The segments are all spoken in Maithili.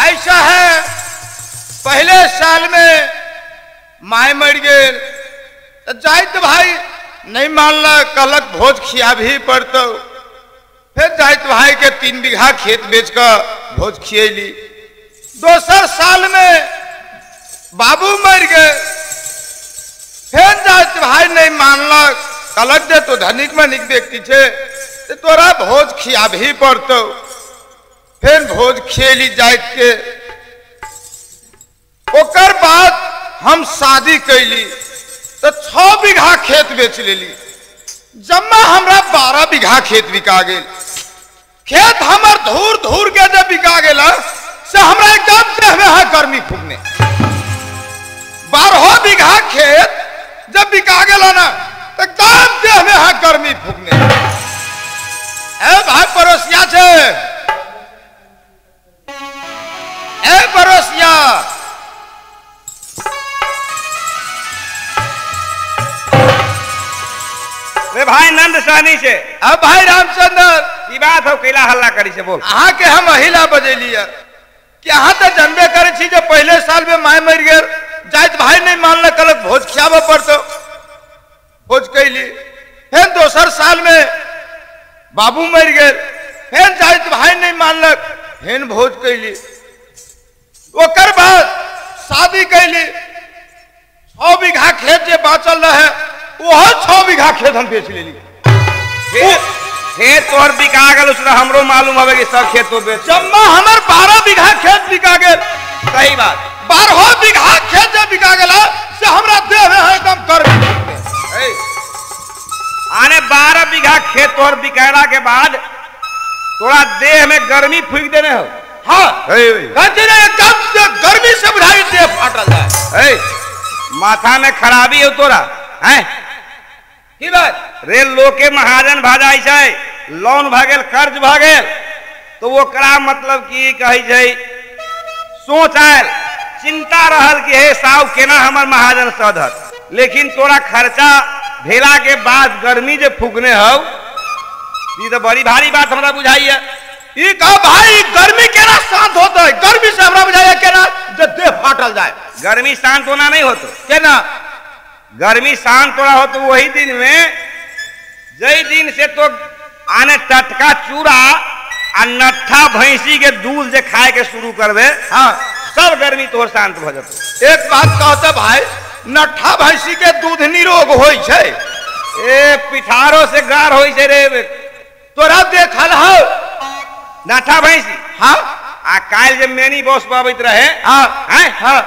भाई साहब पहले साल में my मर गेल तो जाइत भाई नहीं मानलक, कहलक भोज खियाबही पड़तौ। फिर जाइत भाई के 3 बीघा खेत बेच कऽ भोज खियेली। दोसर साल में बाबू मर गए, फिर जाइत भाई नहीं मानलक, कहलक जे तो धनिक मनिक व्यक्ति छे तो तोरा भोज खियाबही पड़तौ। फिर भोज खियेली जाइत के। ओकर बाद हम शादी कैली तो 6 बीघा खेत बेच लेली। जम्मा हमरा 12 बीघा खेत बिका गेल। खेत हमर धूर धूर के जब बिका गेल से हमरा एकदम देह में है गर्मी फूकने। 12 बीघा खेत जब बिका गेल ना तो एकदम देह में है गर्मी फूकने। ए भाई पड़ोसिया छे, ए पड़ोसिया, रे भाई नंद सहनी से। अब भाई रामचंद्र की बात हो, कैला हल्ला करी से बोल। अहाँ के हम अहिला बजेलिए कि अहाँ तो जानबे करे छी जे पहले साल में my मर गेल, जाइत भाई नहीं मानलक, कहलक भोज खियाबऽ पड़तौ। भोज कैली। फिर दोसर साल में बाबू मर गेल, फिर जाइत भाई नहीं मानलक, फिर भोज कैली। ओकर बाद शादी कैली। 6 बीघा खेत जे बाचल रहे वह 6 बीघा खेत हम बेच लेली। खेत तोहर बिका गेल, उसने हमरो मालूम हवे कि सब खेत तो बेच। जम्मा हमर 12 बीघा खेत बिका गेल। सही बात। 12 बीघा खेत जब बिका गेल से हमरा देह में एकदम गर्मी। आने 12 बीघा खेत तोहर बिकैला के बाद तोरा देह में गर्मी फूक देने हो। हाँ, एकदम गर्मी से बुझाई देह फाटल जाए। माथा में खराबी हो तोरा है की बात? रे लोके महाजन भा जाइ छै, लोन भा गेल, कर्ज भा गेल, तो ओकरा मतलब की कहै छै सोच आयल, चिंता रहल कि हे साहु केना हमर महाजन सधत। लेकिन तोरा खर्चा भेला के बाद गर्मी जे फूकने हौ, ई तो बड़ी भारी बात हमरा बुझाइए। ई कह भाई गर्मी केना शांत होतै? गर्मी से हमरा बुझाइए केना जे देह फाटल जाए। गर्मी शांत होना नहीं होतो। केना गर्मी शांत होना हो तो वही दिन में जई दिन से तो आने टटका चूड़ा आ नट्ठा भैंसी के दूध जे खाए के शुरू करबे, हाँ, सब गर्मी तोहर शांत भ जतौ। एक बात कहते भाई, नट्ठा भैंसी के दूध निरोग होई छै। ए पिठारो से गार होई छै रे। तोरा देखल हौ नट्ठा भैंसी? हाँ। आ काल्हि जे मेनी बस पर अबैत रहे, हाँ हाँ,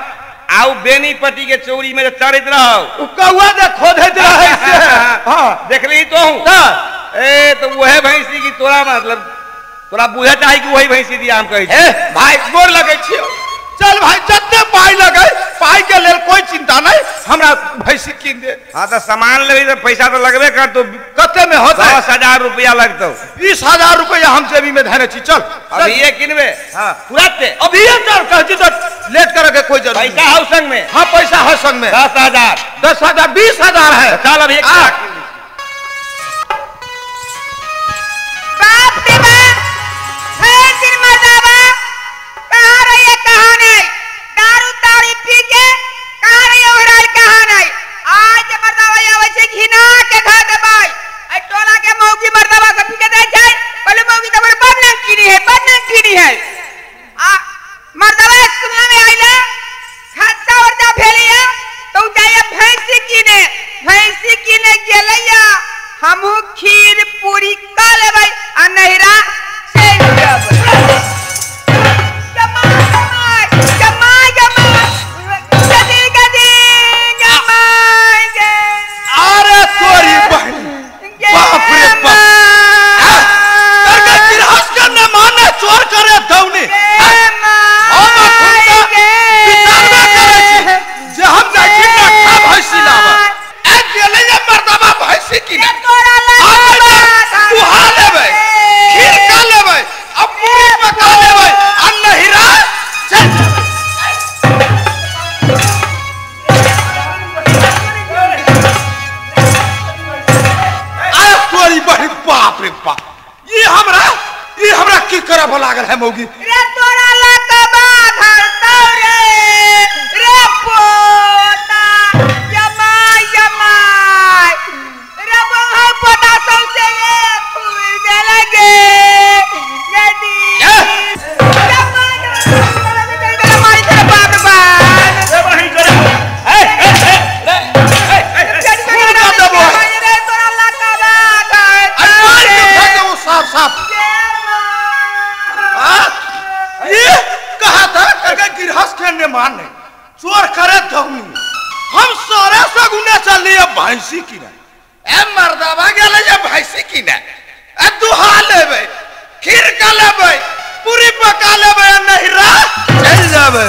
आउ बेनीपट्टी के चौरी में चढ़ैत रहो, उ कौआ जे खोधैत रहे से। हाँ, देखली तो हूँ। ए तो वह भैंसी की तोरा मतलब तोरा बुझे चाही कि वही भैंसी दिया हम कहै छी। भाई गोर लगै छियौ। चल भाई जते पाई लगे, पाई के लेल कोई चिंता नहीं, हमरा भैंसी कीन दे। हाँ तो सामान लेबी तो पैसा तो लगबे करतौ। कते में होतै? 10,000 रुपया लगतौ। 20,000 रुपया हम जेबी में धरे छी। चल अभी किनबे? हाँ तुरंते अभी चल। कहै छी तो लेट करे के कोई जरूरत। पैसा हौ संग में? हाँ पैसा है संग में। 10,000 10,000 20,000 है। चल अभी। बाप रे बाप, दिन मर्दाबा कहाँ रहिए कहाँ नहीं, दारू तारू पी के कहाँ रहिए ओहराल कहाँ नहीं। आज मर्दाबा आवे छै घिना के धऽ देबै। ए टोला के मौगी मर्दाबा के पी के दै छै, बोले मौगी तऽ बड़ नमकीनी है, बड़ नमकीनी है। आ मर्दाबा सुनला में आइला खर्चा वर्चा भेलैया तो जाइए भैंसी कीने, भैंसी कीने गेलैया हमहू खीर पूरी का लेबै आ नहिरा चलि जेबै। अरे तोरी बहन, बाप रे बाप, करके गिरहस्थ के न माने चोर करे दौनी। हम अखुनता विचारबे करे छी जे हम जाइ छी नट्ठा भैंसी लाबऽ। ए गेलै जे मर्दाबा भैंसी कीने, दुहा लेबै, खीर खा लेबै, आ पूरी पका लेबै आ नहिरा चलि जेबै। अरे तोरी बहन, बाप रे बाप, ये हमरा की करब लागल है मौगी? रे तोरा लक बाध मान नहीं चोर करे धौनी हम सारा सगुना चल भैंसी किने ए मर्दावा गेले जे भैंसी किने ए दुहा लेबै खीर का लेबै पूरी पका लेबै नहिरा चल जाबै।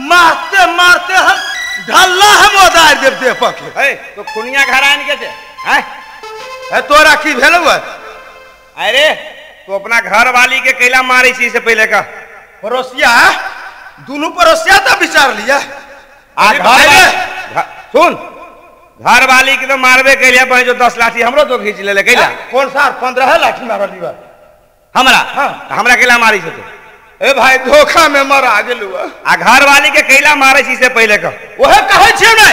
मारते मारते हम ढल्ला हम ओदार देव दे पके। ए तो खुनिया घर आन के छे हैं ए तोरा की भेलौ? अरे तो अपना घर वाली के कैला मारै छी से पहले का पड़ोसिया दोनों पड़ोसिया तो विचार लिया आ घर सुन घर वाली के तो मारबे कैलिया बहन जो 10 लाठी हमरो तो खींच लेले कैला कौन सार 15 लाठी मारली बा हमरा। हां हमरा कैला मारी छे तो? ए भाई धोखा में मरा गेलु। आ घर वाली के कैला मारै छी से पहले का ओहे कहै छियौ नै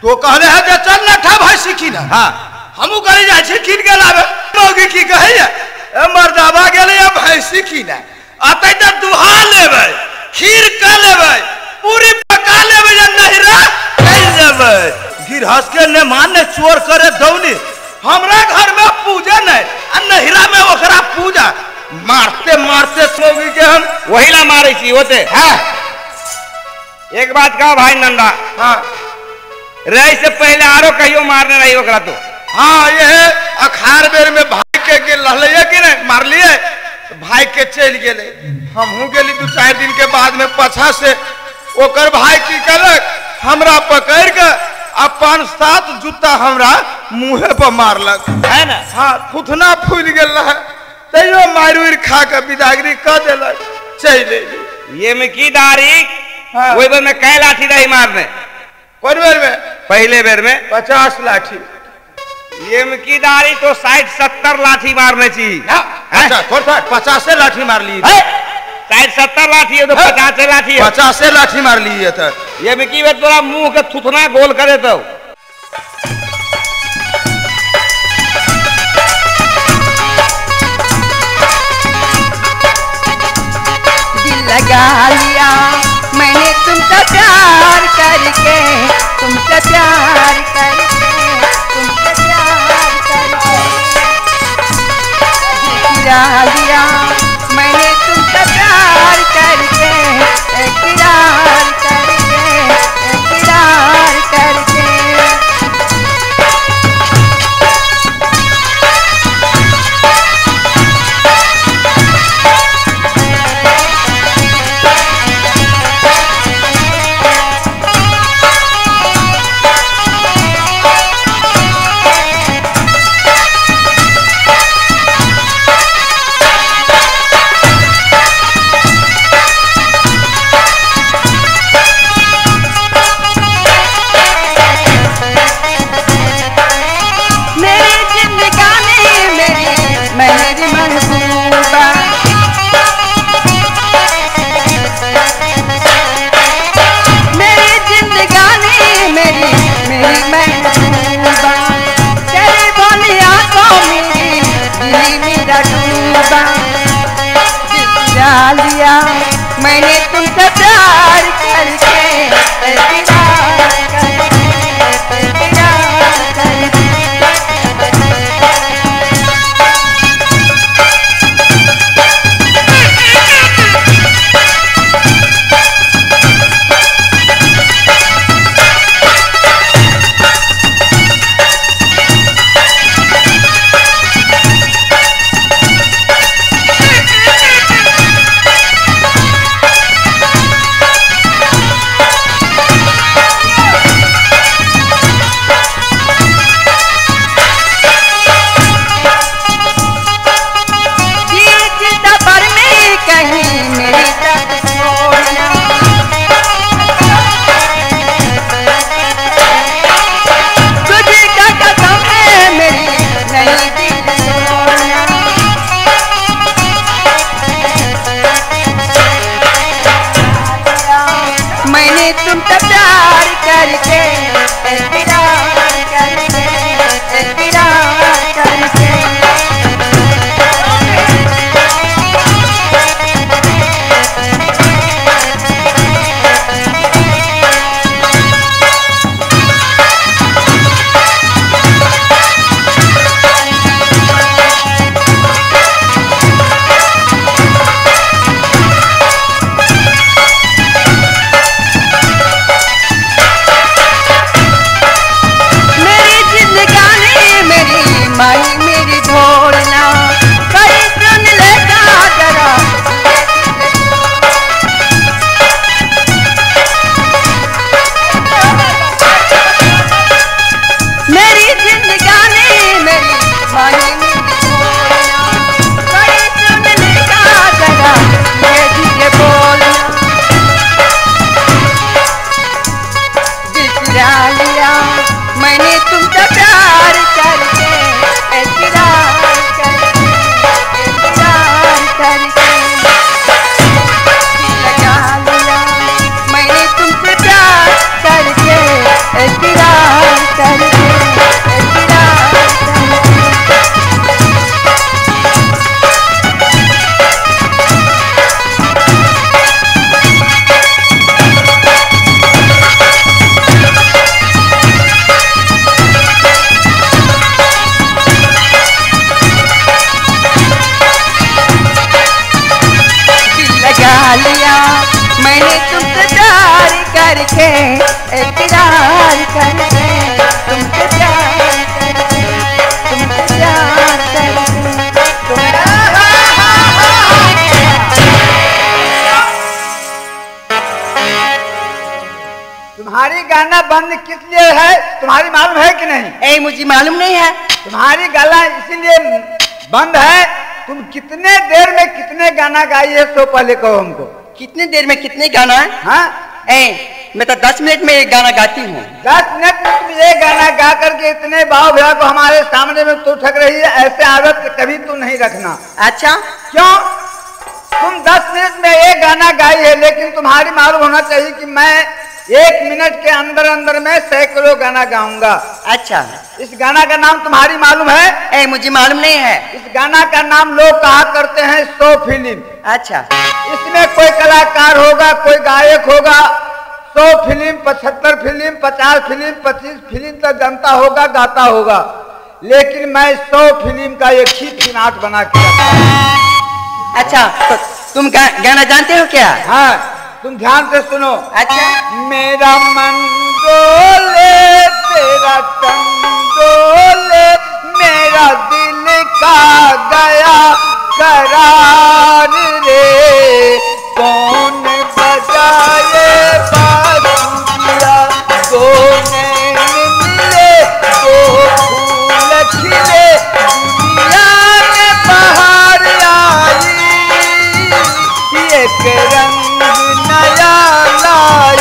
तो कहले है जे चल ना ठा भाई सीखी ना। हां हमहु करी जाइ छी कीन के लाबे मौगी की कहैया ए मर्दावा गेलै भैंसी कीने अतै त दुहा लेबै खीर का लेबै पूरी पका लेबै या नहिरा चल जेबै। गिरहस के ने मान ने चोर करे दौनी हमरा घर में पूजा नहीं आ नहिरा में ओकरा पूजा मारते मारते मौगी के हम वही ला मारै छी होते। हां एक बात कहा भाई नंदा। हां रही से पहले आरो कहियो मारने रही ओकरा तो। हाँ ये अखार बेर में भाई के गेल रहलै कि नहीं मारलिए भाई के चल गेले हमहू गेली 2-4 दिन के बाद में पछा से ओकर भाई की कलक हमरा पकड़ के आ 5-7 जूता हमरा मुँहे पर मारलक है ना। हाँ थुथना फूल गेल रहे तैयो मारि उरि खा के बिदागरी क देलक चल एली। ये में की दारी। हाँ। ओहि बेर में कै लाठी रही मारने? कोन बेर में? पहले बेर में 50 लाठी। ये में की दारी तो 60-70 लाठी मारने छी। अच्छा 50 लाठी मार ली 60-70 लाठी है तो 50 लाठी 50 लाठी मार ली है तो ये में की तोरा मुंह के थुथना गोल करे तो। दिल लगा लिया मैंने तुमसे प्यार करके तुमसे प्यार करके तुमसे प्यार करके गिरा लिया मैंने तुमसे प्यार करके इकरार करके इकरार करके। लिया मैंने तुमसे प्यार करके इकरार करके इकरार करके। बंद किस लिए है तुम्हारी मालूम है कि नहीं? ए मुझे मालूम नहीं है। तुम्हारी गला इसीलिए बंद है, तुम कितने देर में कितने गाना गाई है सो पहले कहो हमको। कितने देर में कितने गाना है? हाँ ए मैं तो 10 मिनट में एक गाना गाती हूँ। 10 मिनट में तुम ये गाना गा करके इतने भाव भैया को हमारे सामने में तो ठग रही है, ऐसे आदत कभी तू नहीं रखना। अच्छा क्यों? तुम 10 मिनट में एक गाना गाई है, लेकिन तुम्हारी मालूम होना चाहिए कि मैं 1 मिनट के अंदर अंदर में सैकड़ों गाना गाऊंगा। अच्छा इस गाना का नाम तुम्हारी मालूम है? ए मुझे मालूम नहीं है। इस गाना का नाम लोग कहा करते हैं 100 फिल्म। अच्छा इसमें कोई कलाकार होगा, कोई गायक होगा, 100 फिल्म, 75 फिल्म, 50 फिल्म, 25 फिल्म तक जनता होगा, गाता होगा, लेकिन मैं 100 फिल्म का एक ही फिनाट बना के रखता हूं। अच्छा तो तुम गाना जानते हो क्या? हाँ तुम ध्यान से सुनो। अच्छा मेरा मन डोले तेरा तन डोले, मेरा दिल का गया करार रे, कौन बजाए बांसुरिया, दो नैन मिले दो फूल खिले, दुनिया में बहार आई, एक रंग नया लाई,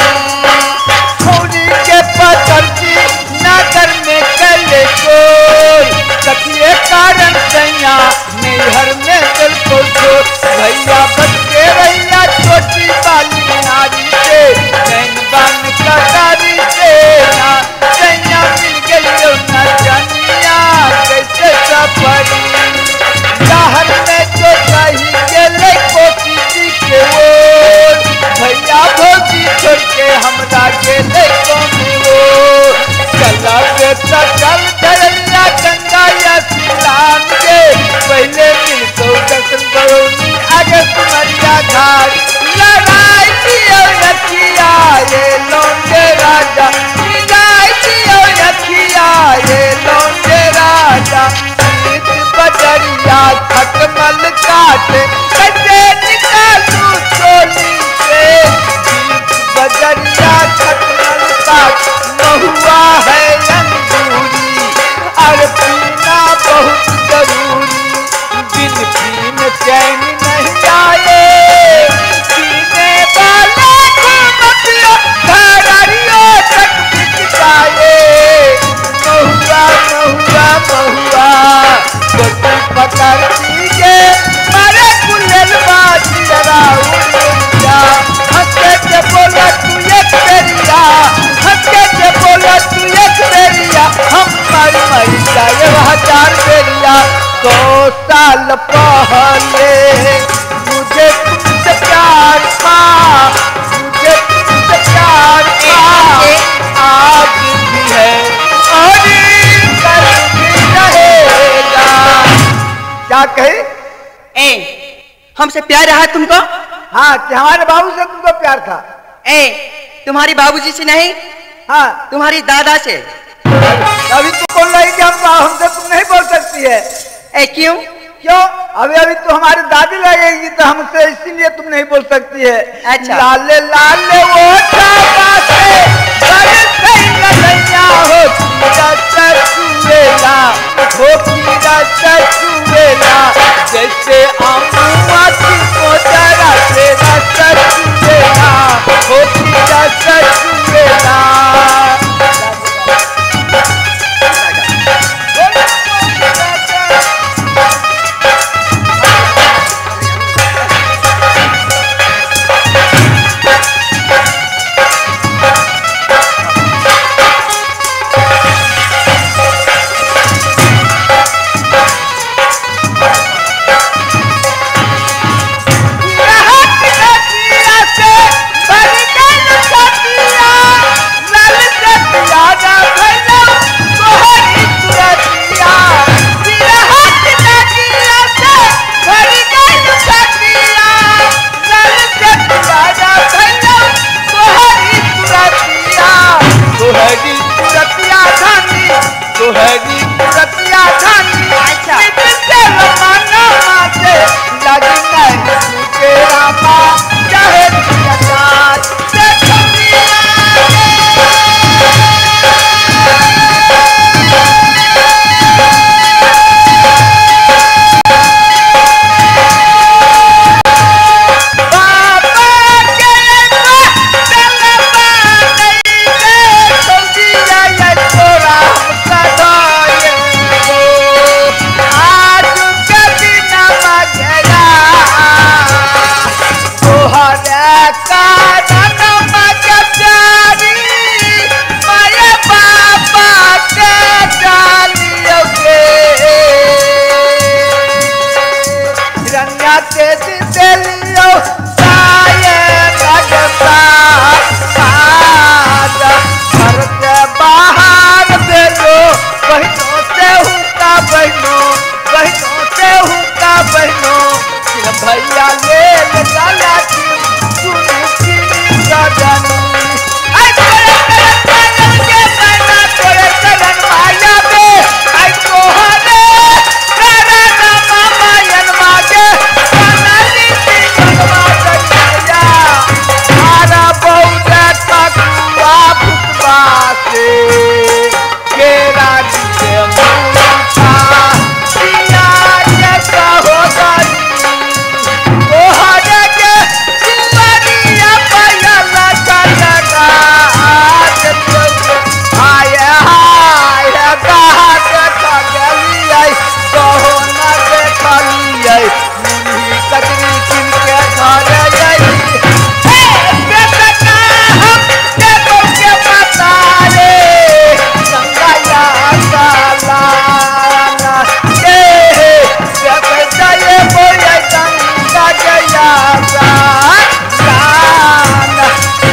छोड़ी के पत्थर की नगर में कल कोई, सखिए कारण सैया नैहर में दिल को छोड़, भैया बच्चे रैया छोटी बाली नारी से, नैन बान कटारी से ना, सैया मिल गई ना जानिया कैसे सफरी, शहर में जो कही गेले कोसी के ओर, भैया भौजी छोड़ के हमरा गेले कौन ओर, चला बेटा चल धरैया गंगा या सिलान के, पहले मिल तो दर्शन बरौनी आगे सुमरिया घाट, लड़ाई दियो रखिया ये लौंडे राजा, लड़ाई दियो रखिया ये लौंडे राजा, बजरिया खटमल काटे कैसे निकालू चोली से, बजरिया खटमल काट, महुआ है अंगूरी और पीना बहुत जरूरी, बिन पीन चैन नहीं आए, पीने वाले को मतियो धरियो तक बिक जाए, महुआ महुआ महुआ गोटी पकड़ दीजिए, मारे कुलेल बाजी उड़िया, हंस के बोला तू एक बेरिया, हंस के बोला तू एक बेरिया, हम मर मर जाए 1000 बेरिया, 100 साल पहले मुझे तुमसे प्यार था, मुझे तुमसे प्यार था, आज भी है और कल भी रहेगा। क्या कहे? ए हमसे प्यार रहा तुमको? हाँ कि हमारे बाबू से तुमको प्यार था। ए तुम्हारी बाबूजी से नहीं, हाँ तुम्हारी दादा से। अभी तो बोल रही कि हम हमसे तुम नहीं बोल सकती है। ए क्यों? क्यों? अभी अभी तो हमारी दादी लगेगी तो हमसे, इसीलिए तुम नहीं बोल सकती है। अच्छा लाले लाले वो हो हो चुएला, जैसे आमुआ की मोजरा तेरा चुएला, हो चुएला। बहनों भैया ले लाला की सुनी सजनी आई तोरे चरण के बहना तोरे चरण माया बे आई तोहरे चरण मामायन मागे बनाली सिंहवा सजैया आरा बौदा ठकुआ भुकवा से केरा के मुठा पिया के सहोदरी तोहरे के कुंवरिया पायल चलगा हाय हाय गात खगलियै सोना देखलियै मुन्ही कतरी किन के घर अइली हे बेटा हम देबो के बतारे गंगाया काला हे जब जाए बोले गंगा गया गाना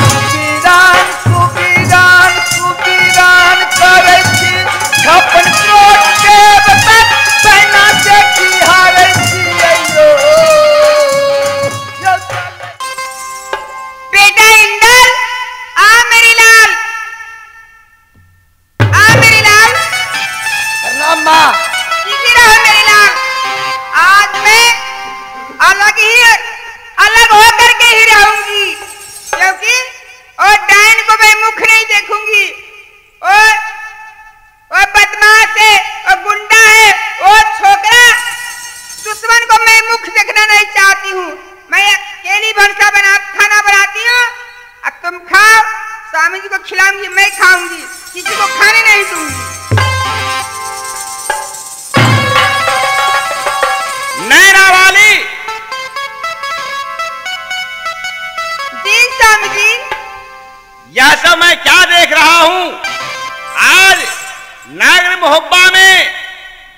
सुबीरान सुबीरान सुबीरान करै छी छप्पन क्रोध देवता बहना से की हारै छी अइयो यो बेटा इंदर आ मेरी लाल, आ मेरी लाल, प्रणाम माँ। जीती रहो मेरी लाल। आज मैं अलग ही अलग होकर के ही रहूंगी, क्योंकि और डायन को मैं मुख नहीं देखूंगी। और बदमाश है और गुंडा है और छोकरा दुश्मन को मैं मुख देखना नहीं चाहती हूँ। मैं अकेली भरसा बना खाना बनाती हूँ, अब तुम खाओ, स्वामी जी को खिलाऊंगी, मैं खाऊंगी, किसी को खाने नहीं दूंगी। नैना वाली जी स्वामी जी। यह सब मैं क्या देख रहा हूं? आज नागर मोहब्बा में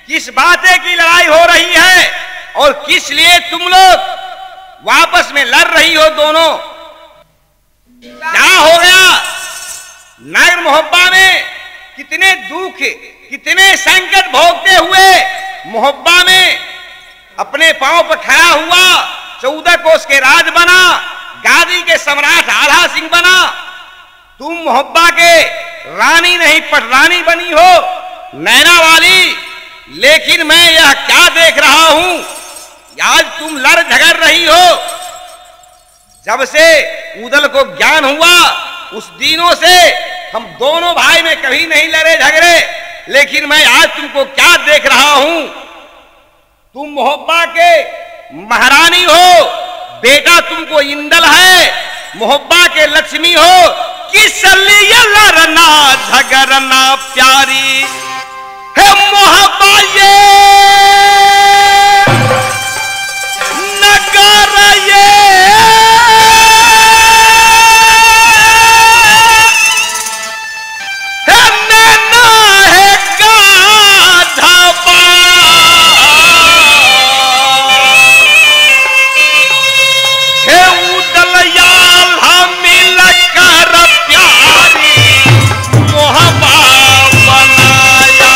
किस बातें की लड़ाई हो रही है और किस लिए तुम लोग वापस में लड़ रही हो दोनों? क्या हो गया? नागर मोहब्बा में कितने दुख कितने संकट भोगते हुए मोहब्बा में अपने पांव पर खड़ा हुआ, 14 कोस के राज बना, गादी के सम्राट आल्हा सिंह बना। तुम मोहब्बा के रानी नहीं पटरानी बनी हो नैना वाली, लेकिन मैं यह क्या देख रहा हूं? आज तुम लड़ झगड़ रही हो। जब से उदल को ज्ञान हुआ उस दिनों से हम दोनों भाई में कभी नहीं लड़े झगड़े, लेकिन मैं आज तुमको क्या देख रहा हूं? तुम मोहब्बा के महारानी हो, बेटा तुमको इंदल है, मोहब्बा के लक्ष्मी हो, किस लिए लड़ना झगड़ना प्यारी है मोहब्बा ये नगर ये है नैना है गाधबा हे उदलयाल मिल कर प्यारी मोहब्बा बनाया।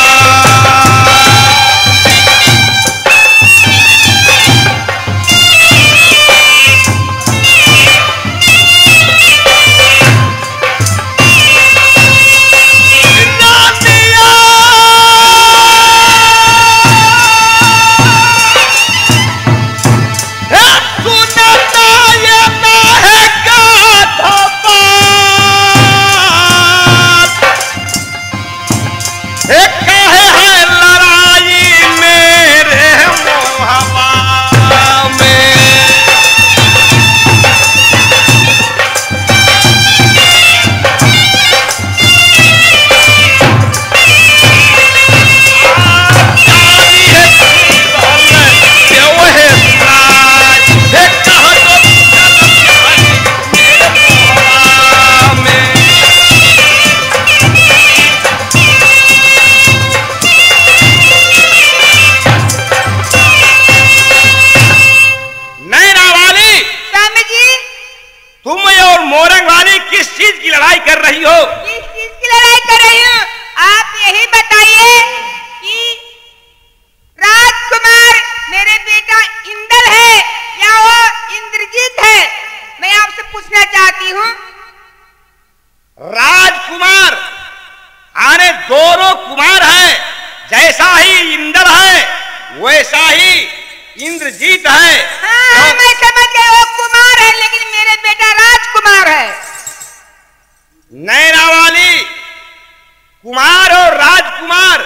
आप यही बताइए कि राजकुमार मेरे बेटा वैसा ही इंद्रजीत है। हाँ, मैं समझ गया, वो कुमार है लेकिन मेरे बेटा राजकुमार है। नैना वाली, कुमार और राजकुमार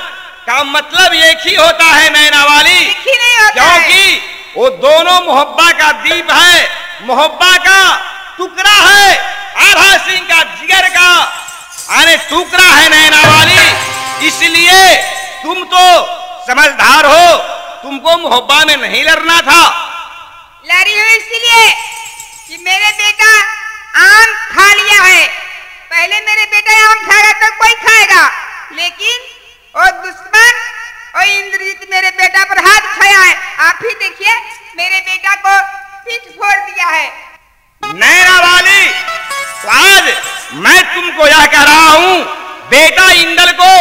का मतलब एक ही होता है नैना वाली, एक ही नहीं होता, क्योंकि वो दोनों मोहब्बा का दीप है, मोहब्बा का टुकड़ा है, आभा सिंह का जिगर का अरे टुकड़ा है नैना वाली। इसलिए तुम तो समझदार हो, तुमको मोहब्बा में नहीं लड़ना था। लड़ी हूँ इसलिए कि मेरे बेटा आम खा लिया है। पहले मेरे बेटा आम खाएगा तो कोई खाएगा, लेकिन वो दुश्मन और इंद्रजीत मेरे बेटा पर हाथ उठाया है। आप ही देखिए मेरे बेटा को पीठ फोड़ दिया है। नैना वाली, तो आज मैं तुमको यह कह रहा हूं, बेटा इंदल को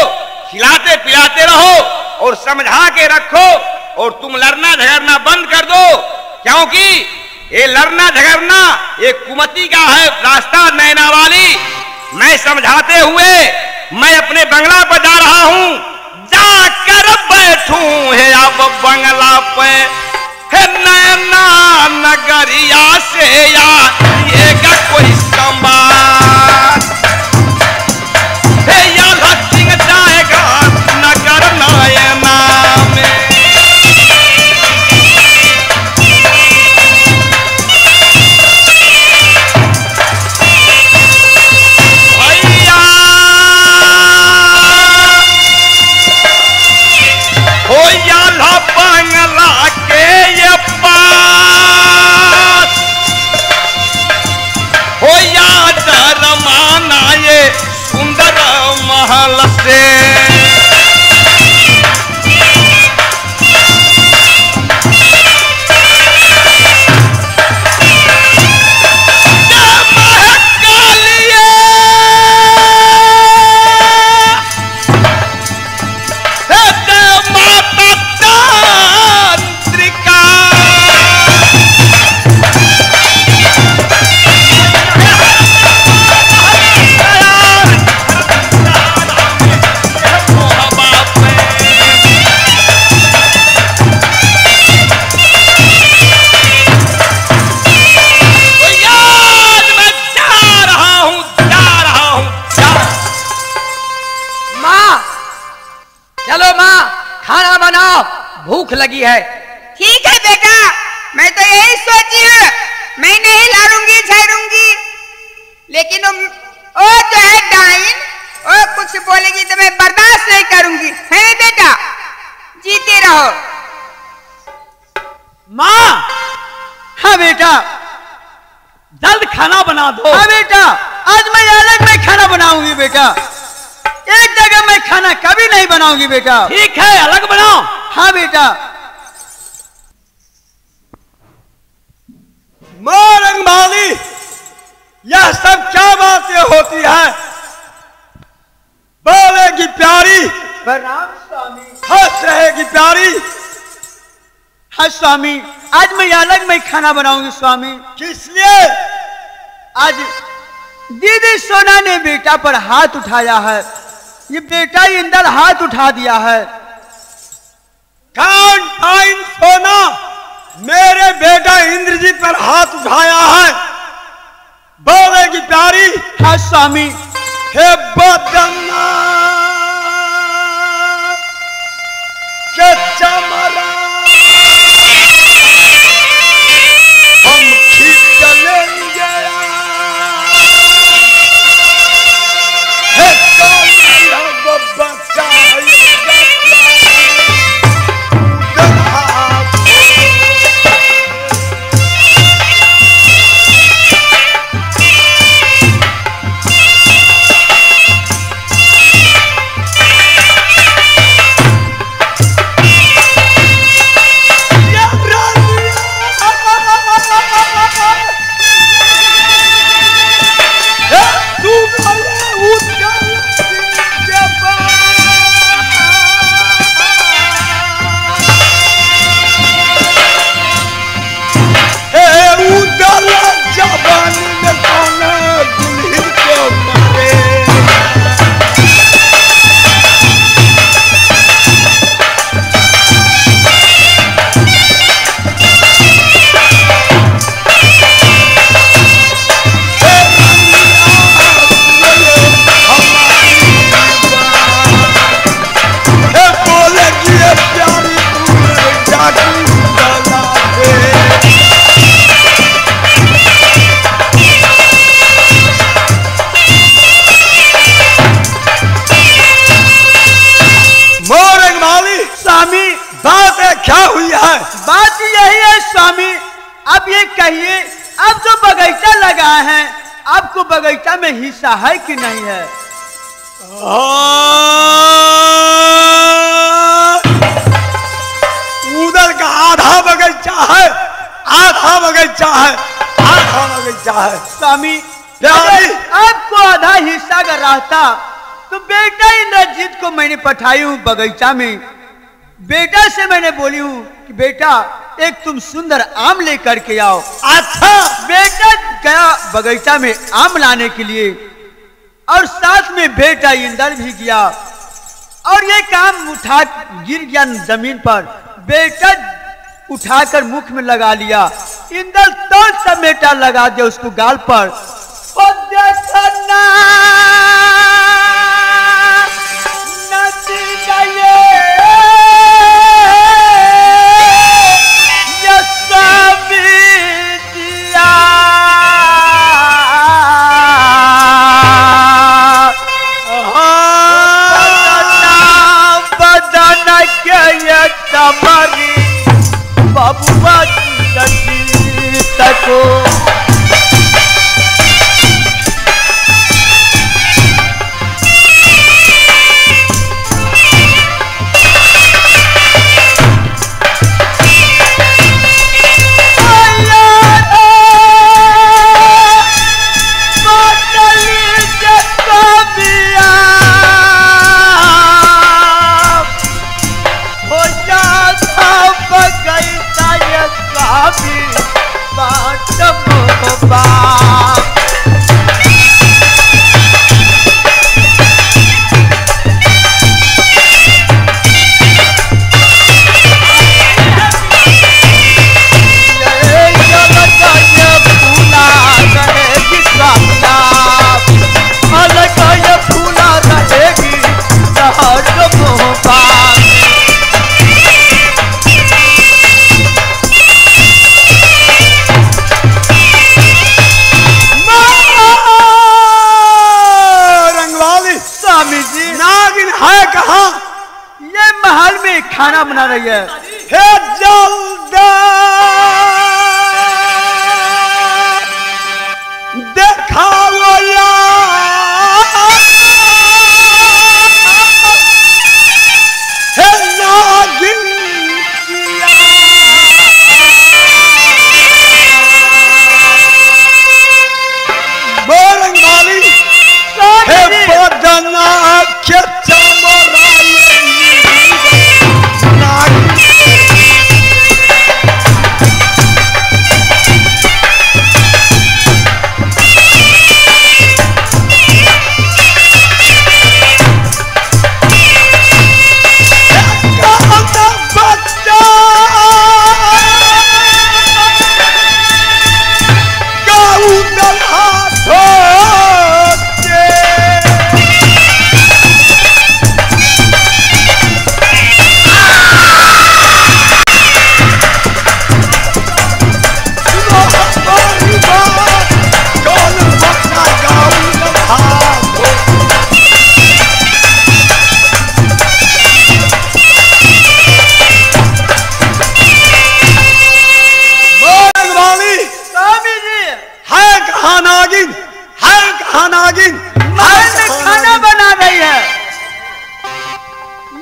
खिलाते पिलाते रहो और समझा के रखो, और तुम लड़ना झगड़ना बंद कर दो, क्योंकि ये लड़ना झगड़ना ये कुमति का है रास्ता। नैना वाली, मैं समझाते हुए मैं अपने बंगला पर जा रहा हूं, जाकर बैठूं है अब बंगला पे, है नैना नगरिया से या ये का कोई संवाद, हे या सिंह जाएगा नगर नयना में। बंगला के ये पास हो या रमाना ये सुंदर महल से। भूख लगी है। ठीक है बेटा, मैं तो यही सोची हूँ, मैं नहीं लड़ूंगी झगड़ूंगी, लेकिन वो जो है डाइन, वो कुछ बोलेगी तो मैं बर्दाश्त नहीं करूंगी। है बेटा, जीते रहो। माँ। हाँ बेटा, जल्द खाना बना दो। हाँ बेटा, आज मैं अलग में खाना बनाऊंगी बेटा, एक जगह मैं खाना कभी नहीं बनाऊंगी बेटा। ठीक है, अलग बनाओ। हाँ बेटा। माँ रंगमाली, यह सब क्या बातें होती है? बोलेगी प्यारी, प्रणाम स्वामी। हंस रहेगी प्यारी। हाँ स्वामी, आज मैं अलग में खाना बनाऊंगी स्वामी। किस लिए? आज दीदी सोना ने बेटा पर हाथ उठाया है, ये बेटा इंदल हाथ उठा दिया है। कौन आइन सोना मेरे बेटा इंद्रजीत पर हाथ उठाया है? बोलेगी प्यारी। हाँ स्वामी। हे बदना के चमरा हम खींच लेंगे, हे अब ये कहिए, अब जो बगीचा लगाए हैं आपको बगीचा में हिस्सा है कि नहीं है? उधर का आधा बगीचा है, आधा बगीचा है, आधा बगीचा है। स्वामी आपको आधा हिस्सा का रहता तो बेटा इंद्रजीत को मैंने पठाई हूँ बगीचा में। बेटा से मैंने बोली हूँ कि बेटा एक तुम सुंदर आम लेकर के आओ। अच्छा। बेटा गया बगीचा में आम लाने के लिए और साथ में बेटा इंदर भी गया और ये काम उठा गिर गया जमीन पर। बेटा उठाकर मुख में लगा लिया, इंदर तो समेटा लगा दिया उसको गाल पर। ओ देखना नदी गए बबुआ को खाना बना रही है। हे जल्द देखाओ यार, हे नागिन बोरंगाली, हे बदना के खाना बना रही है।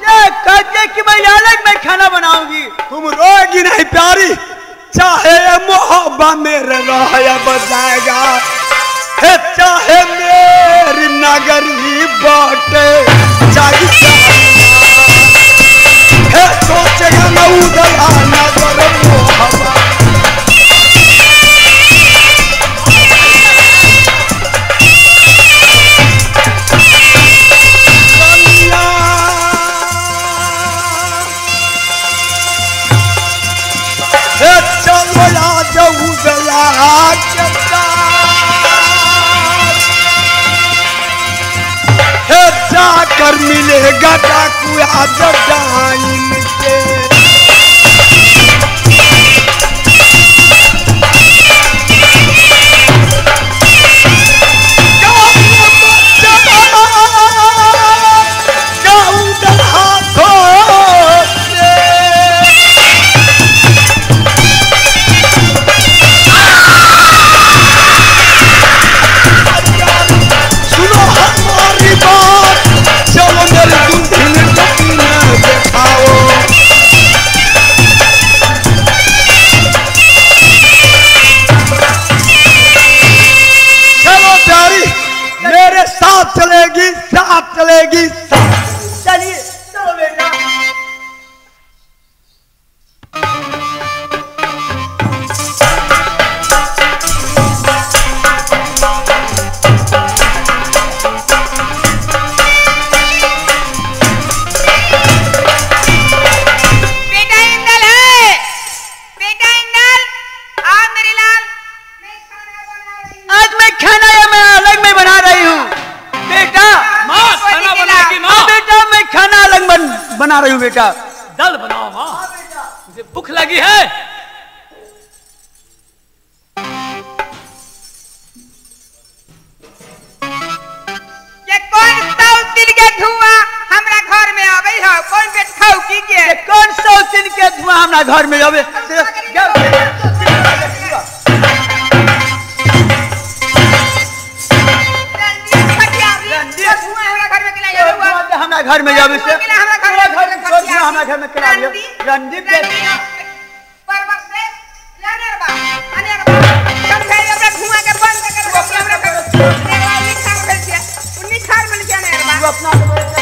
ये कहते कि मैं अलग में खाना बनाऊंगी। तुम रोएगी नहीं प्यारी, चाहे मोहब्बत मेरे रोया बजाएगा, हे चाहे मेरी नगरी बाटे जागी, हे सोचेगा न उदया नगर मोहब्बत। जाकर मिलेगा डाकुआ डाइन के। रही हूँ बेटा। जल्द बनाओ माँ, मुझे भूख लगी है। ये कौन सौतीन के धुआं हमरा घर में आवे है? कौन बेट खाऊ की के? कौन सौतीन के धुआं हमरा घर में आवे? हमरा घर में जावे से हमरा घर में करा लियो रणदीप के परवर से अनेरबा अनेरबा समझाई हमरा धुआं के बंद कर हमरा घर निखार भेल छै निखार भेल छै अनेरबा तू अपना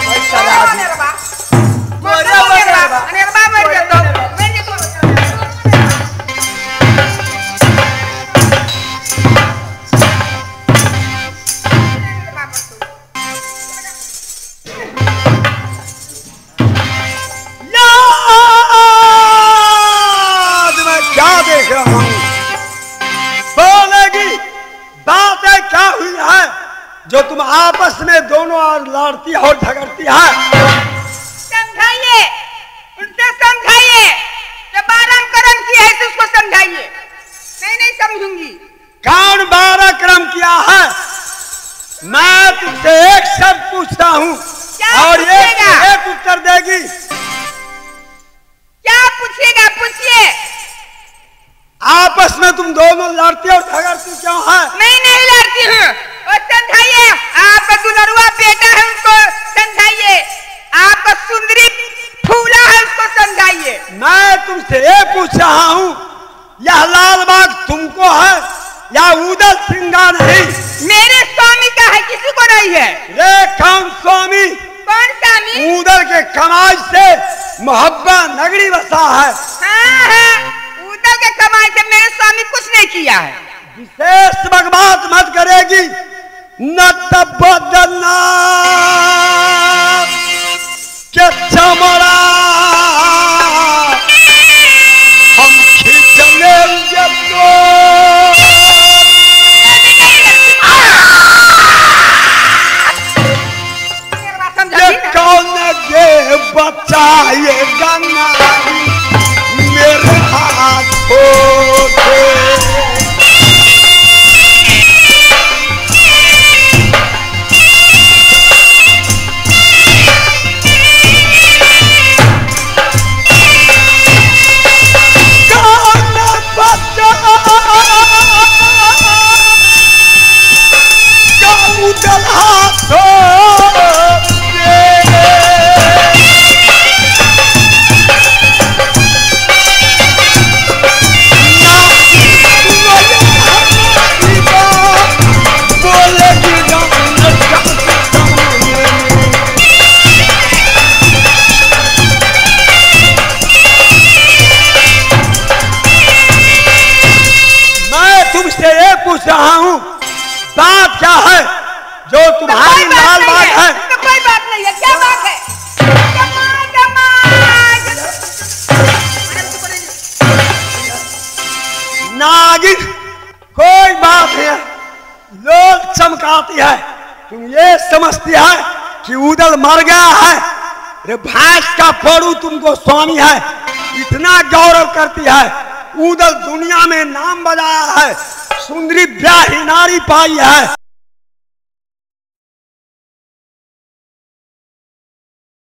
भाई साला अनेरबा अनेरबा अनेरबा मर जतो मर जतो। बोलेगी बातें क्या हुई है जो तुम आपस में दोनों और लड़ती और झगड़ती है? समझाइए उनसे, समझाइए जो 12 कर्म किया है तो उसको समझाइए। मैं नहीं समझूंगी। कौन 12 कर्म किया है? मैं तुमसे एक शब्द पूछता हूँ और एक उत्तर देगी। क्या पूछिएगा? पूछिए। आपस में तुम दोनों लड़ती और झगड़ती क्यों है? मैं नहीं लड़ती हूँ। और समझाइए, आपका दुलरुआ बेटा है उनको समझाइए, आपका सुंदरी फूला है उसको समझाइए। मैं तुमसे ये पूछ रहा हूँ, यह लाल बाग तुमको है या उदल सिंगा नहीं? मेरे स्वामी का है, किसी को नहीं है। रे कौन स्वामी? कौन स्वामी? उदल के कमाई से मोहब्बा नगरी बसा है। हाँ हाँ, उदल के कमाई से मेरे स्वामी कुछ नहीं किया है। विशेष बकवास मत करेगी न तब बदलना के चमड़ा हम खींच लेंगे तो। ये कौन गे बचाएगा नारी मेरे हाथों से? कौन बचाएगा उदल हाथों से? तुमसे ये पूछ रहा हूँ, बात क्या है जो तुम्हारी लाल बात है? तो कोई बात नहीं है। क्या बात है? नागिन कोई बात है, लोग चमकाती है। तुम ये समझती है कि उदल मर गया है। रे भैंस का पड़ू तुमको स्वामी है, इतना गौरव करती है। उदल दुनिया में नाम बजाया है, सुंदरी ब्याही नारी पाई है।